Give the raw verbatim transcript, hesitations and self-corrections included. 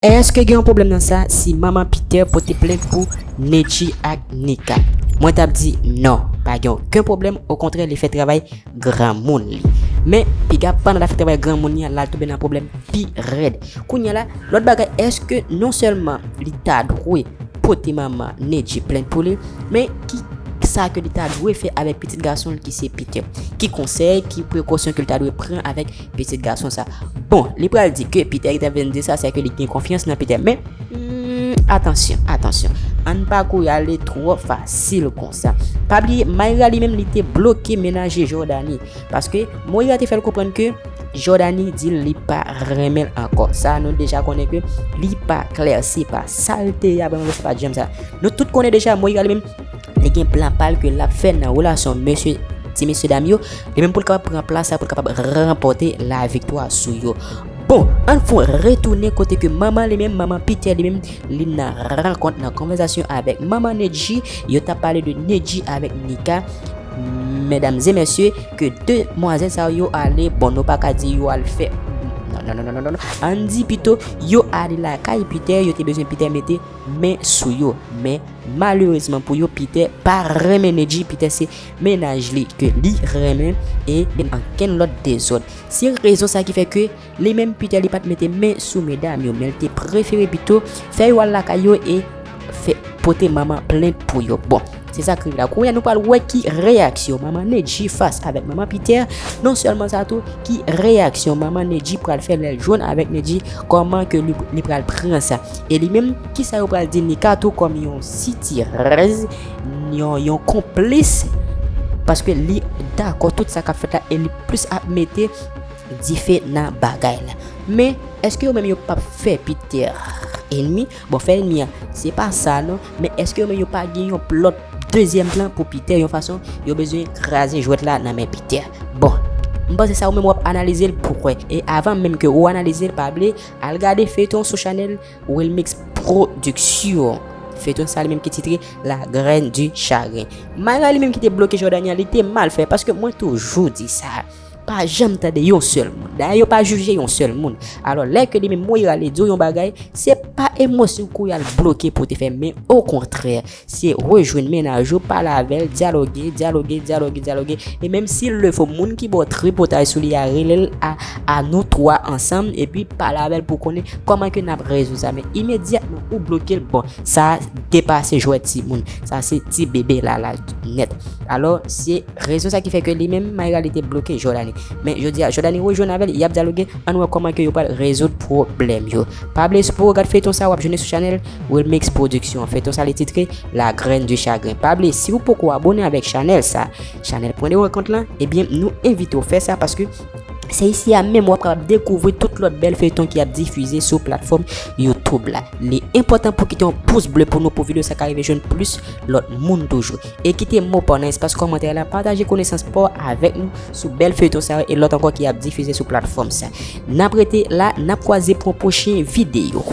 Èske gen yon pwoblèm nan sa si manman Peter pote plent pou Nedji ak Nika? Mwen t ap di non, pa gen okenn pwoblèm, okontrè, li fè travay granmoun li. Men, piga pandan l ap fè travay granmoun li an, l al tonbe nan pwoblèm pi rèd. Kounye a la, lòt bagay, èske non sèlman li ta dwe pote manman Nedji plent pou li, men ki sa ke li ta dwe fè avèk pitit gason l ki se Peter? Ki konsèy, ki prekosyon ke li ta dwe pran avèk pitit gason sa? Bon, li pral di ke Peter ki ta vin di sa, se ke li gen konfyans nan Peter. Men, hmm, atansyon, atansyon. Ann pa kouri ale twò fasil konsa. Pa bliye, Mayra li menm li te bloke mennaj Jordany. Paske Moira te fè l konprann ke Jordany di l li pa renmen l ankò. Sa nou deja konnen ke li pa klè, se pa sa l te ye a, vrèman, se pa djanm sa. Nou tout konnen deja, Moira li menm, li gen plan pa l ke l ap fè nan relasyon mesye, ti mesye dam yo. Li menm pou l kapab pran plas sa, pou l kapab ranpòte laviktwa sou yo. Bon, ann fè yon retounen kote ke manman li menm, manman Peter li menm, li nan rankont, nan konvèsasyon avèk manman Nedji. Yo t ap pale de Nedji avèk Nika. Medam e mesye, ke demwazèl sa yo ale, bon, nou pa ka di yo al fè, non, non, non, non, non, non. Ann di pito, yo ale lakay Peter, yo te bezwen Peter mete men sou yo. Men, malerezman pou yo, Peter pa renmen Nedji, Peter se mennaj li ke li renmen, e ankenn lòt dezòd. Se rezon sa ki fè ke li menm Peter li pa t mete men sou medam yo, men l te prefere pito fè yo al lakay yo e fè, pote manman plent pou yo. Bon, se sa k rive la. Kounye a nou pral wè ki reyaksyon manman Nedji fas avèk manman Peter. Non sèlman sa tou, ki reyaksyon manman Nedji pral fè lè l jwenn avèk Nedji, kòman ke li, li pral pran sa. E li menm, ki sa yo pral di Nika tou kòm yon sitirèz, yon, yon konplis, paske li dakò tout sa k ap fèt la e li plis ap mete dife nan bagay la. Men, èske yo menm yo p ap fè Peter enmi? Bon, fè enmi an, se pa sa non, men èske yo menm yo pa gen yon lòt dezyèm plan pou Peter, yon fason yo bezwen kraze jwèt la nan men Peter? Bon, m panse sa ou menm w ap analize l pou kwè. E avan menm ke ou analize l, pa bliye al gade feyton sou chanèl Wilmix Production. Feyton sa li menm ki titre La Graine du Chagrin. Mayra li menm ki te bloke Jordany an, li te mal fè, paske mwen toujou di sa. Pa janm tande yon sèl moun. Dayè, yo pa jije yon sèl moun. Alò, lè ke li menm Moira li di w yon bagay, se pa emosyon ke w al bloke pou w te fè, men okontrè, se rejwenn mennaj ou, pale avè l, dyaloge, dyaloge, dyaloge, dyaloge. E menm si l le fo, moun ki ba w tripotay sou li a, rele l a, a nou twa ansanm, epi pale avè l pou konnen kòman ke n ap rezoud sa. Men imedyatman ou bloke l, bon, sa depase jwèt timoun. Sa se ti bebe la, la nèt. Alò, se rezon sa ki fè ke li menm, Mayra, li te bloke Jordany. Men jodi a, Jordany rejwenn avè l, y ap dyaloge, ann wè kòman ke yo pral rezoud pwoblèm yo. Pa bliye, si w poko gad feyton sa, w ap jwenn li sou chanèl Wilmix Production. Feyton sa, li titre La Graine du Chagrin. Pa bliye, si w poko abone avèk chanèl sa, chanèl Pwen de Rankont lan, ebyen, nou envite w fè sa, paske se isi a menm w ap kapab dekouvri tout lòt bèl feyton ki ap difize sou platfòm YouTube la. Li enpòtan pou kite yon pous ble pou nou, pou videyo sa ka rive jwenn plis lòt moun toujou. E kite mo pa w nan espas kòmantè la, pataje konesans pa w avèk nou sou bèl feyton sa yo e lòt ankò ki ap difize sou platfòm sa. N ap rete la, n ap kwaze pou yon pwochen videyo.